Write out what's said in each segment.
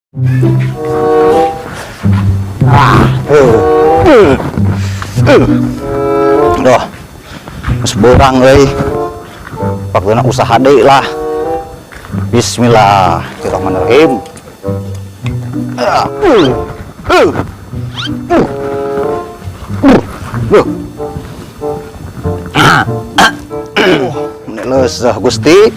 Ah, Duh, geus beurang euy. Waktuna usaha deui lah. Bismillahirrahmanirrahim. Ah, Duh. Ah, ah. Meni leuseuh, Gusti.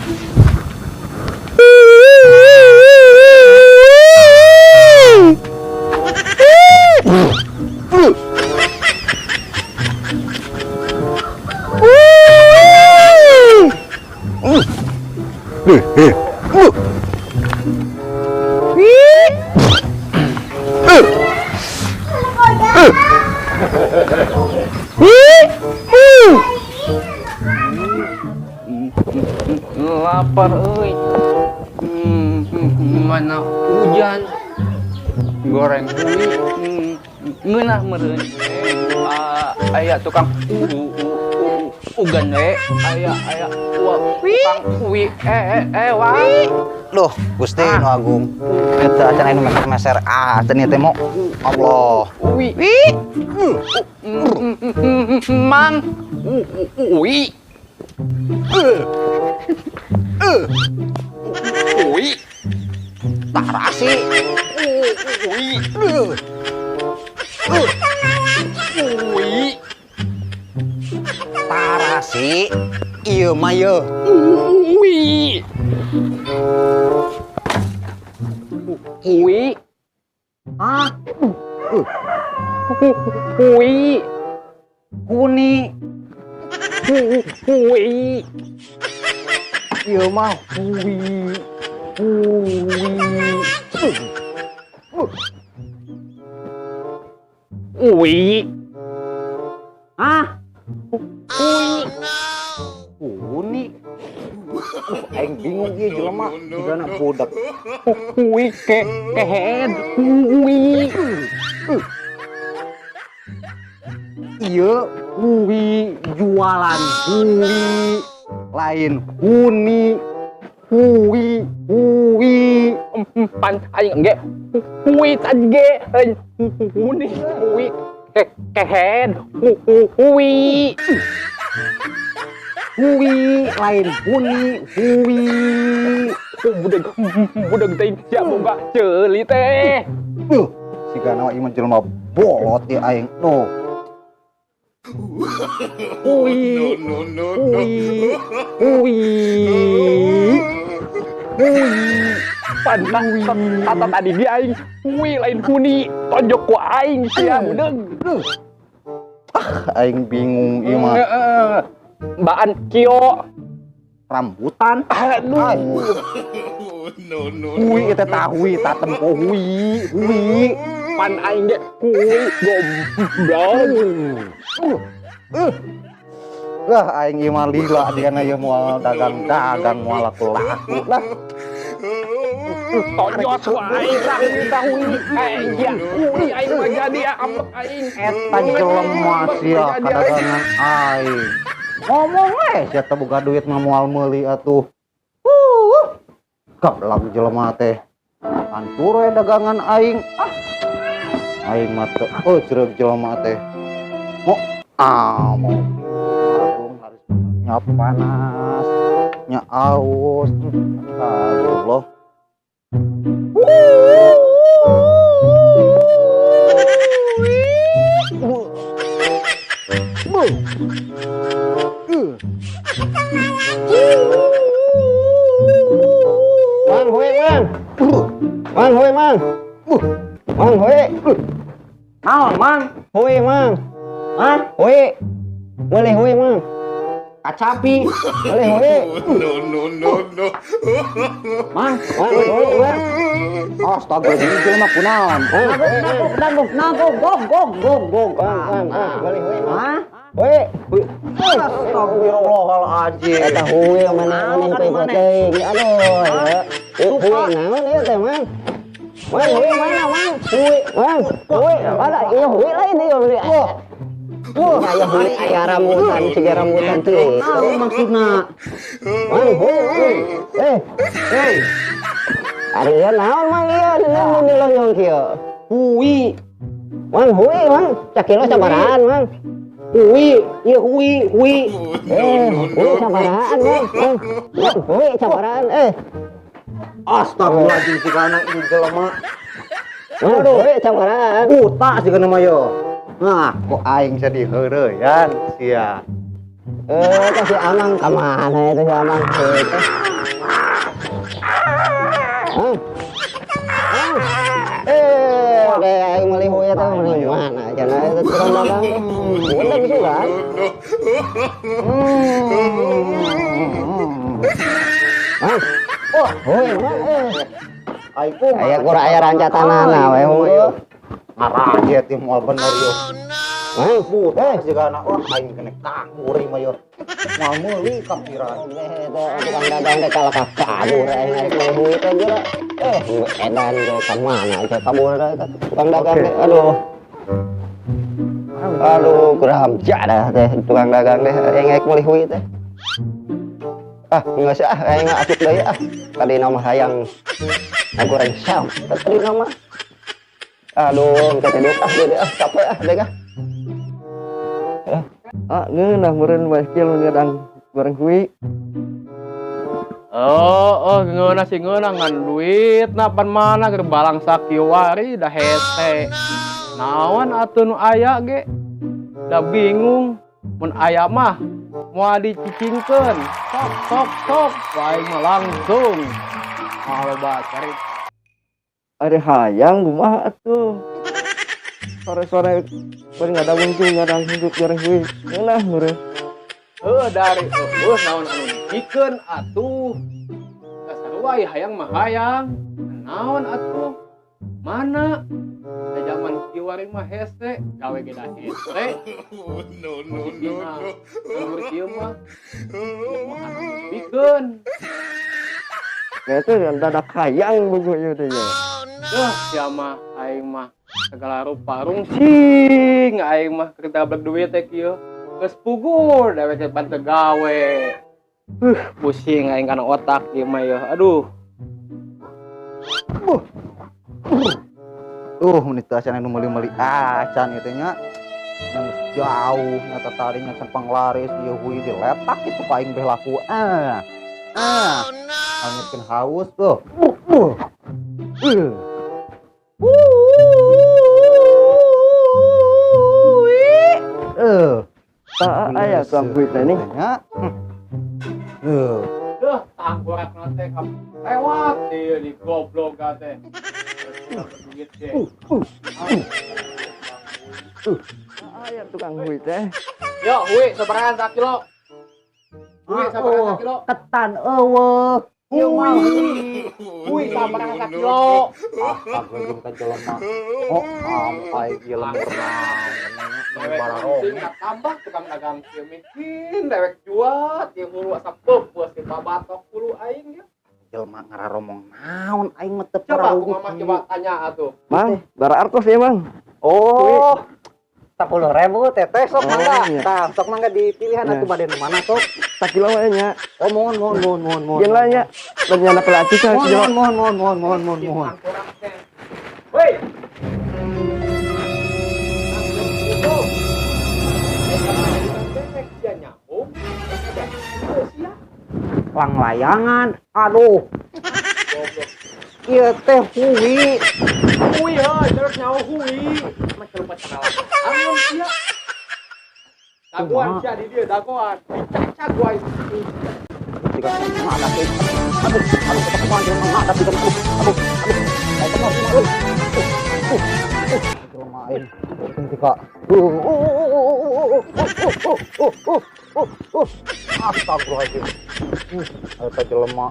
Lapar euy. Mana hujan. Goreng hui. Ngeunah meureun. Aya tukang ugan we. Aya aya tukang uwi wah. Duh, Gusti nu agung. Eta acan anu meser-meser ah teu teh mo. Allah. Uwi. Mang. Uwi. Uwi. Tarasi. Uwi. Uwi. Tarasi. Ieu mah yeuh. Uwi. Uwi. Ah, Uwi. huni. Uwi. Ieu mah hui. Hui. Uwi. Ah, Uwi. huni. Aing bingung ieu jelema jigana budak. Uwi ke kehead. Uwi. Ieu hui jualan hui lain huni hui hui. Pan aing ge hui tadi ge lain huni hui ke kehead. Hui. Hui lain huni hui. Budeg budeg teh sia boga ceuli teh. Sigana mah ieu mah jelema bolot ieu aing. Duh. Hui. Hui. Hui. Hui. Pan tata tadi ge aing hui lain huni tonjok ku aing sia budeg. Ah, aing bingung ieu mah. Heeh. Baan kio. Rambutan. Aduh. Hui eta tah hui tah tempo hui hui. Pan aing ge hui goblok. Lah aing ieu mah lila digana ieu moal dagang-dagang moal laku-laku lah. Tonjos ku aing tah hui tah hui. Iya hui aing mah jadi ambek aing. Eta jelema sia kadagangan aing. Ngomong we sia teh boga duit mah moal meuli atuh. Gablak jelema teh. Hancur we dagangan aing. Ah. Aing mah teu eucreug jelema teh. Mo ah mau agung harus nya panas, nya aus. Astagfirullah. Mang, hui mang. Mang, hui mang. Mang, hui. Naon, Mang? Hui mang. Hah? Hui. Boleh hui mang. Kacapi. Boleh hui. No. Mang, Mang, hui, mang. Astaga, ini jelema kunaon? Nagok, nagok, gog, gog, gog, gog. Mang, mang, mang. Boleh hui mang. Hah? Hui. Astagfirullahaladzim. Eta hui mana mana teh teuing. Aduh, ya. Hui naon ieu teh, Mang? Mang, hui mana, Mang? Hui, Mang. Hui, mana ieu hui lain ieu. Wah. Wah, aya hui aya rambutan, siga rambutan teuing. Naon maksudna? Mang, hui, mang. Eh, Hei, ari ieu naon, Mang ieu? Mang kieu? Hui. Mang hui Mang, sakilo sabarahan Mang? Hui, ieu hui, hui. Hui sabarahan Mang. Mang hui sabarahan eh. Astagfirullahaladzim sigana ieu jelema. Aduh, hui sabarahan. Buta sigana mah yo. Nah, kok aing jadi heureuyan sia. Teh si Amang ka mana itu si Amang? Mang. Deh aing meuli hui teh meuli mana cenah eta tukang dagang teh. Udah sugan. Mang. Oh, hui Mang eh. Aing kumaha? Aya kurang aya rancatanana we hungkul. Ngarajet ieu moal bener yo. Mang, buta sigana wah aing kena kabur ieu mah yo. Moal meuli kapiran. Tukang dagang teh kalah kabur aing arek meuli hui teh geura. Edan ge ka mana teh kabur teh tukang dagang teh. Aduh. Aduh, kurang jadah teh tukang dagang teh aing arek meuli hui teh. Ah, geus ah aing asup deui ah. Tadina mah hayang goreng sam. Tadina mah. Aduh, engke teh ah deui ah capek ah deui ah. Ah, ngeunah meureun baskil ngadang goreng hui. Oh, ngeunah sih ngeunah ngan duitna pan mana keur balang sakieu wari da hese. Naon atuh nu aya ge? Da bingung mun aya mah moal dicicingkeun. Sok sok sok aing mah langsung. Moal loba cari. Ari hayang kumaha atuh. Sore-sore bari ngadang ngadang hidup goreng hui. Ngeunah meureun. Heuh dari eueuh naon anu dipikeun atuh. Dasar wae hayang mah hayang. Naon atuh? Mana? Da jaman kieu waring mah hese, gawe ge da hese. No, no, no, no. Umur kieu mah kumaha anu dipikeun. Ya itu dadak hayang buku ieu teh nya. Duh, sia mah aing mah segala rupa rungsing aing mah keur dapat duit teh kieu. Geus pugur dewek teh pan teu gawe. Pusing aing kana otak ieu mah yeuh. Aduh. Mun teu acan anu meuli-meuli acan ieu teh nya. Yang jauh nyata tarinya can panglaris ieu hui diletak kitu ka aing beh laku. Ah. Ah. Angitkeun haus tuh. Tah aya tukang hui teh nih. Duh, tanggurak teh lewat ieu di goblok teh. Duit ge. Aya tukang hui teh. Yo, hui sabaraha sakilo? Hui sabaraha sakilo? Ketan eueuh. Hui. Hui sabaraha sakilo? Astagfirullahaladzim ka jelema. Oh, ampai ieu lemur naon. Dewek pusing tambah tukang dagang kieu miskin dewek juat ieu hulu asa peupeus di babatok hulu aing ya. Jelema ngararomong naon aing mah teu Coba kumaha mah coba tanya atuh. Mang, bara artos ya, Mang? Oh, 10.000 teteh sok mangga. Iya. Tah, sok mangga dipilihan atuh bade nu mana sok. Sakilo we nya. Oh, mohon mohon mohon mohon mohon. Jeung lah nya. Lain nyana pelatih teh. Mohon mohon mohon mohon mohon mohon mohon. Woi. Lang layangan. Aduh. Ieu teh hui. Hui heuh, terus nyaho hui. Mah lupa cenah. Angon sia. Dagoan sia di dieu dagoan. Dicacag wae. Jika menghadap aduh, aduh, aduh, menghadap aduh, aduh, aduh, aduh, ketika astagfirullahaladzim, ada jelema,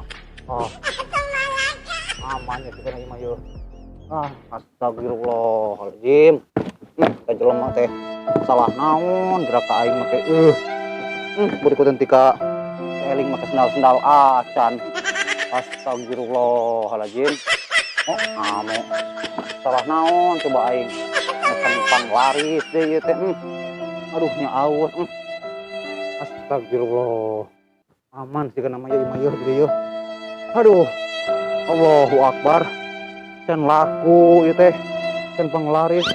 aman ya kita mah yeuh, astagfirullahaladzim, eta jelema teh salah naon gerak ka aing mah teh, berikutan tika eling make sendal-sendal acan, astagfirullahaladzim, oh ame salah naon coba aing makan laris deh ieu teh, aduh nya awet, astagfirullah, aman sih kana mah ieu mah yeuh, aduh, Allahu Akbar. Can laku ieu teh. Can panglaris.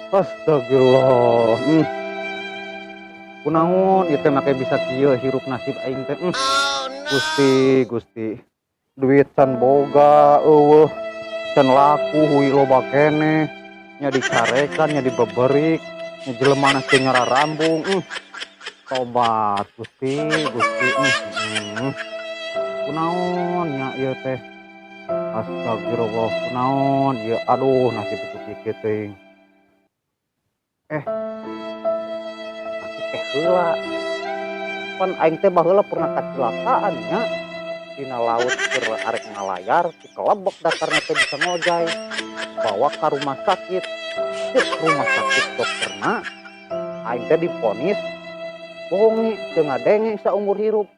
Astagfirullah. Kunaon ieu teh make bisa kieu hirup nasib aing teh. Gusti, Gusti. Duit can boga eueuh. Can laku hui loba keneh. Nya dicarekan, nya dibeberik, nya jelema teu nyararambung. Tobat Gusti, Gusti. Kunaon nya ieu teh. Astagfirullah, kunaon ieu, aduh nasib itu kieu teuing. Nasib teh heula. Pan aing teh baheula pernah kecelakaan nya dina laut keur arek ngalayar, dikelebek datarna teh bisa ngojay. Bawa ka rumah sakit. Cek rumah sakit dokterna aing teh diponis bongi teu ngadenge saumur hirup.